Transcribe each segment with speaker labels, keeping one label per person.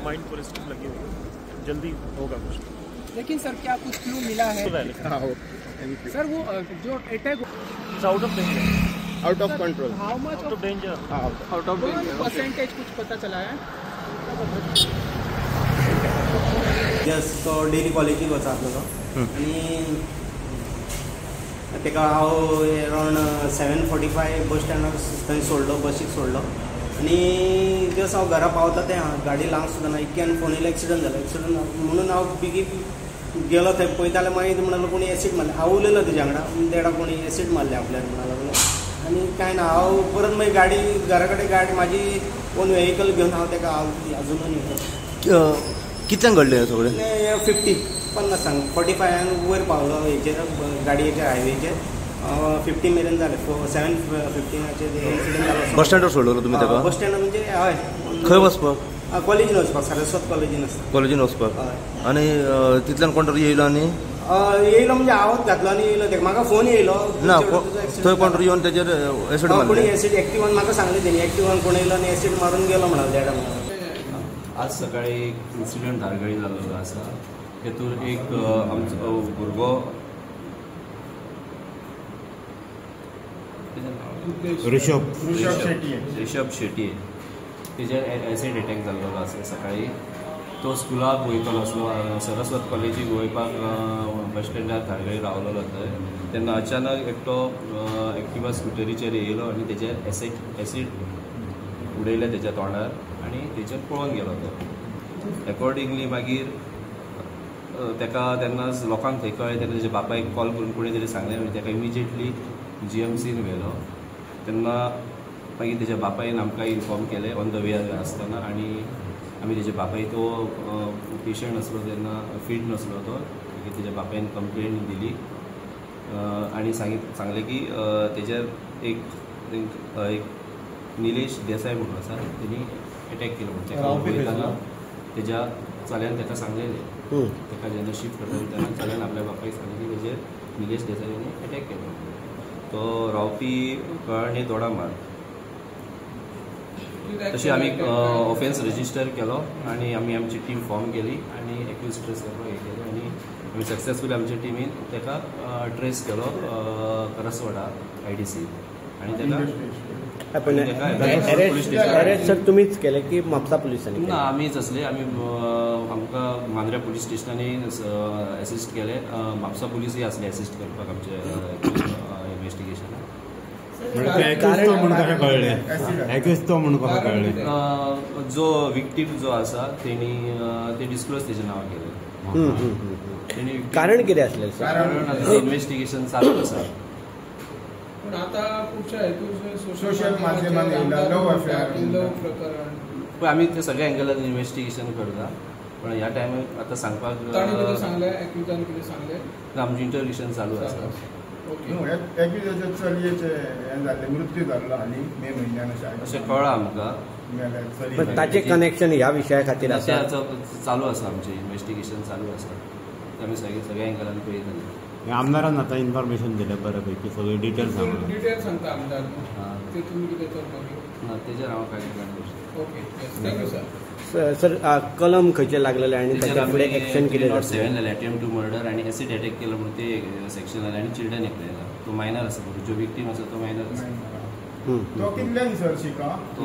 Speaker 1: Mind police team लगी हुई है, जल्दी होगा कुछ।
Speaker 2: लेकिन सर क्या कुछ क्लू मिला है सर? वो जो attack
Speaker 1: out of danger,
Speaker 3: out of control,
Speaker 2: how much
Speaker 1: out of danger,
Speaker 3: out of danger
Speaker 2: percentage कुछ पता चला है?
Speaker 4: यस, तो डेली कॉलेजीक वचा आसलो आनी ताका हांव अरावंड 7:45 बस स्टँडार थंय सोडलो, बसीक सोडलो आनी जस्ट हांव घरा पावता तें गाडी लावंक सुद्दां ना, इतक्यान फोन येयलो एक्सिडंट जालो. एक्सिडंट म्हणून हांव बेगीन गेलो थंय पळयता जाल्यार मागीर म्हणलो कोणी एसीड मारलें. हांव उलयलो तेज्या वांगडा, देडा कोणी एसीड मारलें आपल्याक म्हणा लागलो आनी कांय ना. हांव परत मागीर गाडी घरा कडेन गाडी म्हाजी ओन वेहिकल घेवन हांव ताका हांव अजुनूय
Speaker 5: कितल्यांक घडलें सगळें?
Speaker 4: 50 50 सांग 45 वयर पावलो हेचेर गाडयेचेर हायवेचेर 50 मेरेन जालें. 7:15 इन्सिडंट जालो.
Speaker 5: बस स्टँडार सोडलो तुमी ताका?
Speaker 4: बस स्टँडार म्हणजे हय.
Speaker 5: खंय वचपाक?
Speaker 4: कॉलेजीन वचपाक, सारस्वत कॉलेजीन आसता.
Speaker 5: कॉलेजीन वचपाक.
Speaker 4: हय.
Speaker 5: आनी तितल्यान कोण तरी येयलो आनी
Speaker 4: येयलो म्हणजे हांवच घातलो आनी येयलो तेका म्हाका फोन येयलो
Speaker 5: ना थंय कोण तरी येवन तेजेर एसीड मारलें.
Speaker 4: कोणी एसीड एक्टिवान म्हाका सांगलें तेणी, एक्टिवान कोण येयलो आनी एसीड मारून गेलो म्हणून देडा म्हणून.
Speaker 6: आज सकाळी एक इन्सिडंट धारगळी जाल्लो आसा. तेतूर एक आमचो भुरगो ऋषभ शेट्टी तेजेर एसीड एटॅक जाल्लो आसा सकाळी. तो स्कुलाक वयतलो आसलो, सरस्वत कॉलेजीक वयपाक बस स्टँडार धारगळी रावलेलो थंय. तेन्ना अचानक एकटो एक्टिवा स्कुटरीचेर येयलो आनी तेजेर एसीड उडयलें तेज्या तोंडार आनी तेचेर पळोवन गेलो तो. एकॉर्डिंगली मागीर ताका तेन्नाच लोकांक थंय कळ्ळें. तेन्ना तेज्या बापायक कॉल करून कोणी तरी सांगलें, मागीर ताका इमिजिएटली GMCन व्हेलो. तेन्ना मागीर तेज्या बापायन आमकां इन्फॉर्म केलें ऑन the way आसतना आनी आमी तेज्या बापाय तो पेशंट आसलो तेन्ना फीट नासलो तो, मागीर तेज्या बापायन कंप्लेन दिली आनी सांगलें की तेजेर एक निलेश देसाय म्हणून आसा तेणी एटॅक केलो म्हणून. ताका वयतना तेज्या चल्यान ताका सांगलेलें, ताका जेन्ना शिफ्ट करता तेन्ना चल्यान आपल्या बापायक सांगलें की तेजेर निलेश देसाय हाणें एटॅक केलो. तो रावपी कळणी दोडामार्ग. तशी आमी ऑफेन्स रजिस्टर केलो आनी आमी आमची टीम फॉर्म केली आनी एक्यूज ट्रेस करपाक हें केलें आनी आमी सक्सेसफुली आमच्या टिमीन ताका ट्रेस केलो करसवाडा IDC आनी ताका
Speaker 4: अरेस्ट सर तुमीच केले की म्हापसा पुलिसांनी?
Speaker 6: ना, आमीच आसले. आमी आमकां मांद्र्या पुलीस स्टेशनांनी एसिस्ट केले. म्हापसा पुलिसूय आसले एसिस्ट करपाक आमचे इन्वेस्टिगेशनाक. जो विक्टीम जो आसा तेणी ते डिस्क्लोज तेजें नांव केलें.
Speaker 4: कारण कितें आसलें?
Speaker 6: कारण इन्वेस्टिगेशन चालू आसा.
Speaker 2: पण आता पुढच्या हेतून
Speaker 3: सोशल माध्यमांनी लव
Speaker 2: प्रकरण
Speaker 6: पण आमी ते सगळ्या एंगलान इन्वेस्टिगेशन करता. पण ह्या टायमार आतां सांगपाक
Speaker 2: ताणें कितें सांगलें, एक्युजान कितें सांगलें,
Speaker 6: आमचें इंटरव्यूशन चालू आसा.
Speaker 3: एक्युजाचे चलयेचें हें जाल्लें, मृत्यू जाल्लो हालीं मे म्हयन्यान
Speaker 6: अशें कळ्ळां आमकां.
Speaker 4: ताचें कनेक्शन ह्या विशया खातीर आसा,
Speaker 6: चालू आसा आमचें इन्वेस्टिगेशन चालू आसा. आमी सगळ्या एंगलान पळयतले.
Speaker 7: आमदारान आतां इन्फॉर्मेशन दिलें बऱ्यापैकी, सगळी डिटेल सांगले.
Speaker 2: डिटेल सांगता आमदार, ते तुमी कितें तर मागीर
Speaker 6: ना तेजेर हांव कांय करपाक.
Speaker 2: Okay, thank you sir.
Speaker 4: Sir कलम खंयचें लागलेलें आनी ताच्या फुडें एक्शन कितें?
Speaker 6: 7 जालें, अटेम्प्ट टू मर्डर आनी एसीड एटॅक केलो म्हणून ते सेक्शन जालें आनी चिल्ड्रन एक्ट जाला. तो मायनर आसा, जो विक्टीम आसा तो मायनर आसा.
Speaker 3: तो कितल्यान सर शिका?
Speaker 6: तो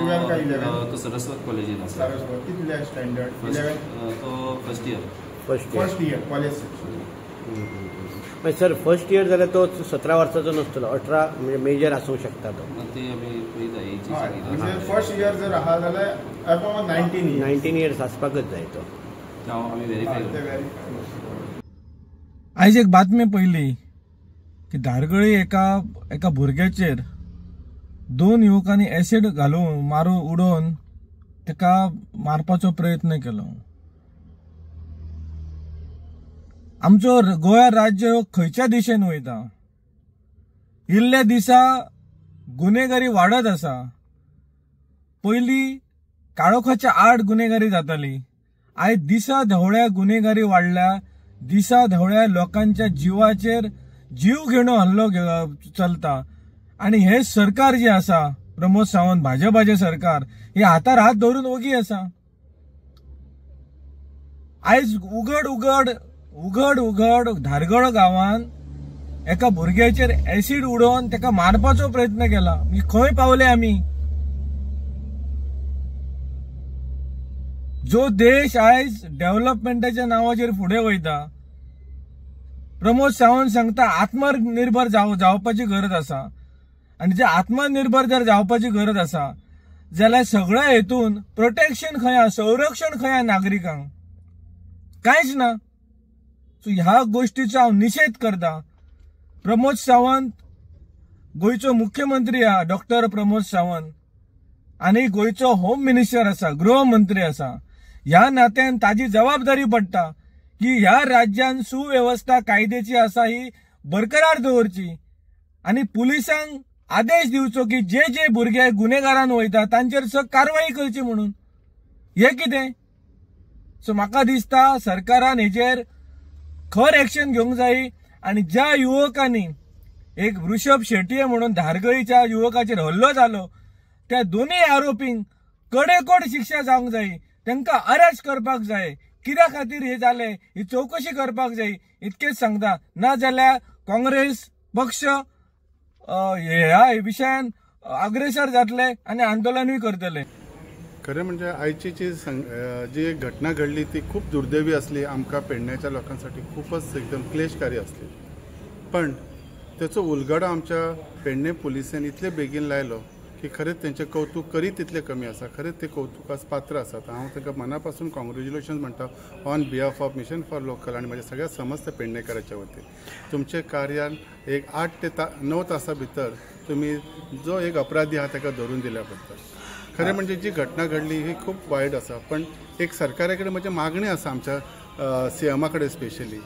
Speaker 3: 12 काय 11?
Speaker 6: तो सरस्वत कॉलेजीन आसा.
Speaker 3: सरस्वत कितल्या स्टँडर्ड? 11.
Speaker 6: तो first year.
Speaker 3: First year college.
Speaker 4: Sir first year जाल्यार तो 17 वर्साचो नासतलो, 18 म्हणजे मेजर आसूंक शकता तो.
Speaker 6: ते आमी पळयता.
Speaker 3: फर्स्ट इयर जर आहा जाल्यार अबाव 19
Speaker 4: इयर्स आसपाकच जाय तो.
Speaker 6: आमी व्हेरीफाय करता.
Speaker 8: आयज एक बातमी पळयली की धारगळी एका भुरग्याचेर 2 युवकांनी एसीड घालून मारून उडोवन ताका मारपाचो प्रयत्न केलो. आमचो गोवा राज्य खंयच्या दिशेन वयता? इल्ल्या दिसा गुन्हेगारी वाडत आसा. पयलीं काळोखाच्या आड गुन्हेगारी जाताली, आयज दिसा धवळ्या गुन्हेगारी वाडल्या. दिसा धवळ्या लोकांच्या जिवाचेर जीव घेणो हल्लो चलता. आनी हे सरकार जे आसा, प्रमोद सावंत भाजपाचें सरकार, हे हातार हात धरून ओगी आसा. आयज उघड उघड उघड उघड धारगळ गांवान एका भुरग्याचेर एसीड उडोवन ताका मारपाचो प्रयत्न केला. खंय पावले आमी? जो देश आयज डेव्हलपमेंटाच्या नांवाचेर फुडें वयता, प्रमोद सावंत सांगता आत्मनिर्भर जावपाची गरज आसा, आनी जे आत्मनिर्भर जर जावपाची गरज आसा जाल्यार सगळ्या हेतून प्रोटेक्शन खंय आसा, संरक्षण खंय आसा नागरिकांक? कांयच ना. सो ह्या गोष्टीचो हांव निशेध करता. प्रमोद सावंत गोंयचो मुख्यमंत्री आसा, डॉक्टर प्रमोद सावंत, आनी गोंयचो होम मिनिस्टर आसा, गृहमंत्री आसा. ह्या नात्यान ताजी जबाबदारी पडटा की ह्या राज्यान सुवेवस्था कायद्याची आसा ही बरकरार दवरची आनी पुलिसांक आदेश दिवचो की जे जे भुरगे गुन्हेगारान वयता तांचेर सग कारवाई करची म्हणून. हे कितें? सो म्हाका दिसता सरकारान हेचेर खर एक्शन घेवंक जाय आनी ज्या युवकांनी एक वृषभ शेटये म्हणून धारगळीच्या युवकाचेर हल्लो जालो त्या दोनूय आरोपींक कडेकोट शिक्षा जावंक जाय, तांकां अरेस्ट करपाक जाय. कित्या खातीर हे जालें ही चवकशी करपाक जाय, इतकेंच सांगता. ना जाल्यार काँग्रेस पक्ष ह्या विशयान अग्रेसर जातले आनी आंदोलनूय करतले.
Speaker 3: खरें म्हणजे आयची जी जी घटना घडली ती खूप दुर्दैवी असली, आमकां पेडण्याच्या लोकांसाठी खूपच एकदम क्लेशकारी असली. पण त्याचो उलगडो आमच्या पेडणे पुलिसेन इतले बेगीन लायलो की खरेंच तेंचें कौतुक करीत तितलें कमी आसा. खरेंच ते कौतुकास पात्र आसात. हांव तांकां मना पासून कॉंग्रेच्युलेशन म्हणटा on behalf of mission for local आनी म्हज्या सगळ्या समस्त पेडणेकाराच्या वतीन. तुमचे कार्यान एक 8 ते 9 तासां भितर तुमी जो एक अपराधी आहा ताका धरून दिल्या बद्दल खरें म्हणजे जी घटना घडली ही खूब वायट आसा. पण एक सरकारा कडेन म्हजी मागणी आसा आमच्या सीएमा कडेन स्पेशली,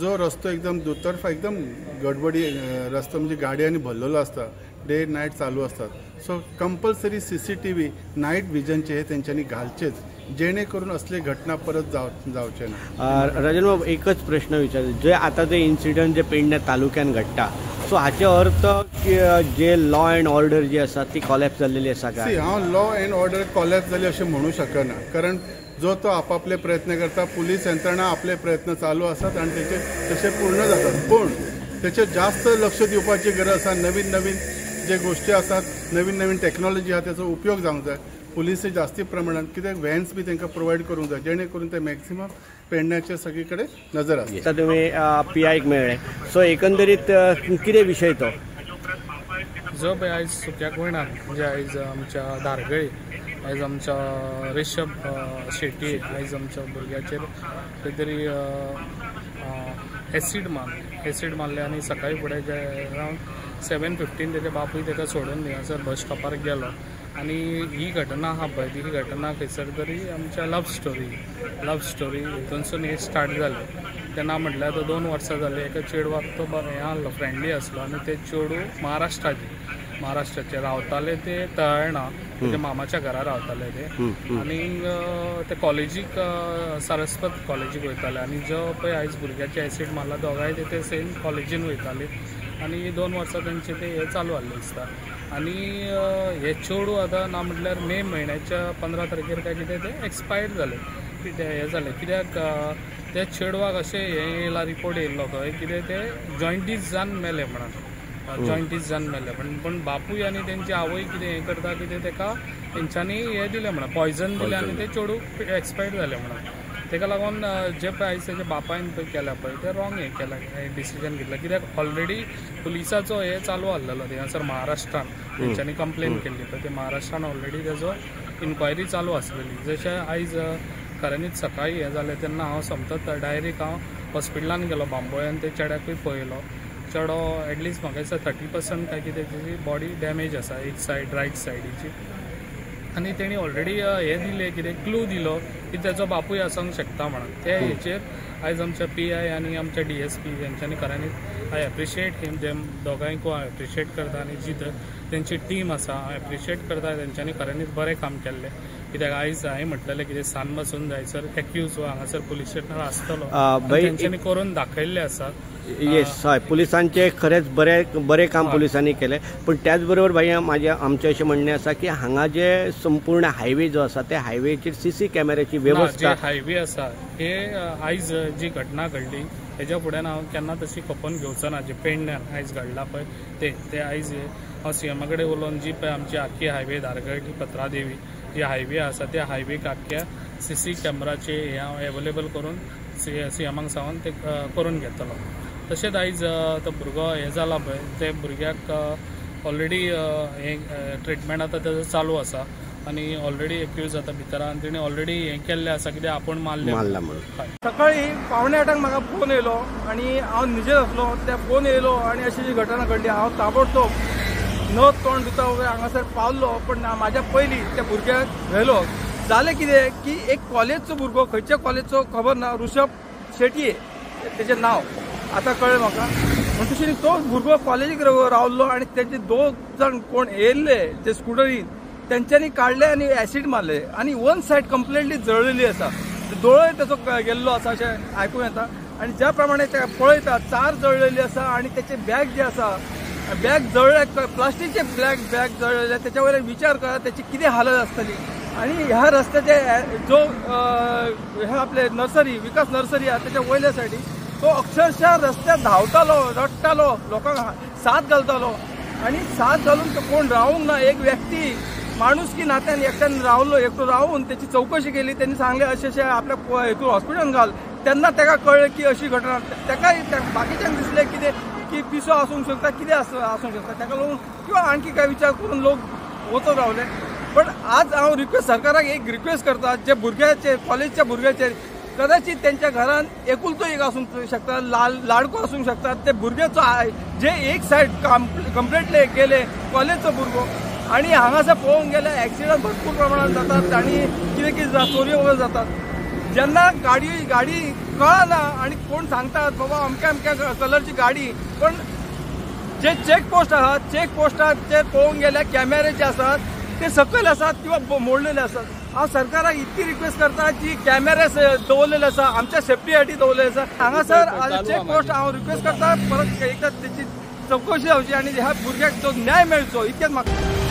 Speaker 3: जो रस्तो एकदम दुतर्फा एकदम गडबडी रस्तो म्हणजे गाडयांनी भरलेलो आसता, डे नायट चालू असतात, सो कंपल्सरी CCTV night विजनचे हे तेंच्यांनी घालचेच, जेणे करून असले घटना परत जावचे ना.
Speaker 7: राजन बाब, एकच प्रश्न विचार, जे आता जे इन्सिडंट जे पेडणे तालुक्यान घडटा, सो हाचे अर्थ की जे लॉ अँड ऑर्डर जी आसा ती कॉलॅप्स जाल्लेली आसा काय?
Speaker 3: हांव लॉ अँड ऑर्डर कॉलॅप्स जाली अशें म्हणू शकना, कारण जो तो आपापले प्रयत्न करता, पुलीस यंत्रणा आपले प्रयत्न चालू आसात आनी तेचे तशे पूर्ण जातात. पूण तेचेर जास्त लक्ष दिवपाची गरज आसा. नवीन नवीन जे गोष्टी आसात, नवीन नवीन टेक्नॉलॉजी आसा तेचो उपयोग जावंक जाय. पुलिसे जास्ती प्रमाणात कित्याक व्हॅन्स बी तांकां प्रोवायड करूंक जाय, जेणे करून ते मॅक्सिमम पेडण्याचे सगळे कडेन नजर आसता.
Speaker 7: तुमी पीआयक मेळ्ळे, सो एकंदरीत कितें विशय तो?
Speaker 9: जो पळय आयज सुक्याक वयणार म्हणजे आयज आमच्या धारगळी आयज आमच्या ऋषभ शेट्टी आयज आमच्या भुरग्याचेर खंय तरी एसीड मारले आनी सकाळी फुडें जे अरावंड 7:15 तेजे बापूय ताका सोडून थिंगासर बस स्टॉपार गेलो. आनी ही घटना आहा पळय, ही घटना खंयसर तरी आमच्या लव स्टोरी हितूनसून हे स्टार्ट जालें. तेन्ना म्हटल्यार आतां 2 वर्सां जालीं एका चेडवाक तो हें आहलो, फ्रेंडली आसलो आनी ते चेडूं महाराष्ट्राचे रावताले, ते तळणा तेजे मामाच्या घरा रावताले ते, आनी ते कॉलेजीक सरस्वत कॉलेजीक वयताले. आनी जो पळय आयज भुरग्याचे एसीड मारला दोगांय ते सेम कॉलेजीन वयताले आनी 2 वर्सां तेंचे ते हे चालू आहले दिसता. आनी हे चेडूं आतां ना म्हटल्यार मे म्हयन्याच्या 15 तारखेर काय कितें ते एक्सपायर्ड जालें, हें जालें. कित्याक त्या चेडवाक अशें हें येयला, रिपोर्ट येयल्लो खंय कितें ते जॉयंटीस जावन मेले म्हणून, जॉयंटीस जावन मेले. पण बापूय आनी तेंची आवय कितें हें करता कितें तेका तेंच्यांनी हें दिलें म्हणून, पॉयजन दिलें आनी ते चेडूं एक्सपायर्ड जालें म्हणून. तेका लागून जे पळय आयज तेजे बापायन पळय केल्या पळय ते रॉंग हें केलां, डिसिजन घेतलां. कित्याक ऑलरेडी पुलिसाचो हें चालू आहलेलो थिंगासर महाराष्ट्रान, तेंच्यांनी कंप्लेन केल्ली पळय, ते महाराष्ट्रान ऑलरेडी तेजो इन्क्वायरी चालू आसलेली. जशें आयज खऱ्यांनीच सकाळी हें जालें तेन्ना हांव समजत डायरेक्ट हांव हॉस्पिटलान गेलो बांबोळे आनी ते चेड्याकूय पळयलो. चेडो एटलिस्ट म्हाका दिसता 30% काय कितें तेजी बॉडी डॅमेज आसा, एक सायड रायट सायडीची. आनी तेणी ऑलरेडी हें दिलें कितें क्लू दिलो की तेजो बापूय आसूंक शकता म्हणून. ते हेचेर आयज आमच्या PI आनी आमच्या DSP हेंच्यांनी खऱ्यांनीच I appreciate him, them दोगांयकूय हांव एप्रिशिएट करता आनी जी तेंची टीम आसा हांव एप्रिशिएट करता, तेंच्यांनी खऱ्यांनीच बरें काम केल्लें. कित्याक आयज हांवें म्हटलेलें कितें सान पासून जायसर एक्यूज हो हांगासर पुलीस स्टेशनार आसतलो, तेंच्यांनी करून दाखयल्लें आसा.
Speaker 7: येस हय, पुलिसांचे खरेंच बरें बरें काम पुलिसांनी केलें. पूण त्याच बरोबर भाई म्हाजें आमचें अशें म्हणणें आसा की हांगा जे संपूर्ण हायवे जो आसा त्या हायवेचेर सीसी कॅमेऱ्याची वेवस्था,
Speaker 9: हायवे आसा हे आयज जी घटना घडली हेज्या फुड्यान हांव केन्ना तशी खपोवन घेवचो ना. जे पेडण्यान आयज घडला पळय ते आयज हांव सीएमा कडेन उलोवन जी पळय आमची आख्खी हायवे धारगळ पत्रादेवी जी हायवे आसा त्या हायवेक आख्ख्या सीसी कॅमेराचे हे हांव एवेलेबल करून सीएमाक सांगून ते करून घेतलो. तशेंच आयज तो भुरगो हें जाला पळय ते भुरग्याक ऑलरेडी हें ट्रिटमेंट आतां तेजो चालू आसा आनी ऑलरेडी एक्यूज जाता भितर आनी तेणी ऑलरेडी हें केल्लें आसा कित्याक आपूण मारलें म्हणून.
Speaker 8: सकाळी 7:45 म्हाका फोन येयलो आनी हांव न्हिजेर आसलो. त्या फोन येयलो आनी अशी जी घटना घडली. हांव ताबडतोब नथ तोंड धुता वगैरे हांगासर पावलो, पण म्हाज्या पयलीं त्या भुरग्याक व्हेलो. जालें कितें की एक कॉलेजचो भुरगो, खंयच्या कॉलेजचो खबर ना, ऋषभ शेटये तेजें नांव आतां कळ्ळें म्हाका. म्हणटकीर तो भुरगो कॉलेजीक रावल्लो आनी तेजे दोग जाण कोण येयल्ले जे स्कुटरीन तेंच्यांनी काडले आनी एसीड मारले आनी वन सायड कंप्लिटली जळलेली आसा. दोळोय तेचो गेल्लो आसा अशें आयकूंक येता. आनी ज्या प्रमाणे ते पळयता चार जळलेली आसा आनी तेचे बॅग जे आसा बॅग जळ्ळे, प्लास्टिकचे बॅग जळ्ळेले, तेच्या वयल्यान विचार करा तेची कितें हालत आसतली. आनी ह्या रस्त्याचे जो हे आपले नर्सरी विकास नर्सरी आसा तेच्या वयल्या सायडीक तो अक्षरशः रस्त्यार धांवतालो, रडटालो, लोकांक साथ घालतालो आनी साथ घालून तो कोण रावूंक ना. एक व्यक्ती माणूस की नात्यान एकट्यान रावलो, एकटो रावून तेची चवकशी केली. तेणी सांगलें अशें अशें आपल्या हेतून हॉस्पिटलान घाल. तेन्ना तेका कळ्ळें की अशी घटना. तेकाय बाकीच्यांक दिसलें कितें की पिसो आसूंक शकता, कितें आसूंक शकता, तेका लागून किंवा आणखी काय विचार करून लोक वचत रावले. पण आज हांव रिक्वेस्ट सरकाराक एक रिक्वेस्ट करता, जे भुरग्याचे कॉलेजच्या भुरग्याचेर कदाचित त्यांच्या घरान एकुलतो एक आसूंक शकता, लाडको आसूंक शकता, ते भुरग्याचो जे एक सायड कंप्लिटली गेले कॉलेजचो भुरगो आनी हांगासर पळोवंक गेल्यार एक्सिडंट भरपूर प्रमाणात जातात आनी कितें कितें चोरयो वगैरे जातात. जेन्ना गाडी कळना आनी कोण सांगतात बाबा अमक्या अमक्या कलरची गाडी, पण जे चेकपोस्ट आसात चेकपोस्टाचेर पळोवंक गेल्यार कॅमेरे जे आसात ते सकयल आसात किंवा मोडलेले आसात. हांव सरकाराक इतकी रिक्वेस्ट करता की कॅमेरे दवरलेले आसा आमच्या सेफ्टी साठी दवरलेले आसा. हांगासर चेकपोस्ट हांव रिक्वेस्ट करता परत एकदा तेची चवकशी जावची आनी ह्या भुरग्याक जो न्याय मेळचो इतकेच म्हाका.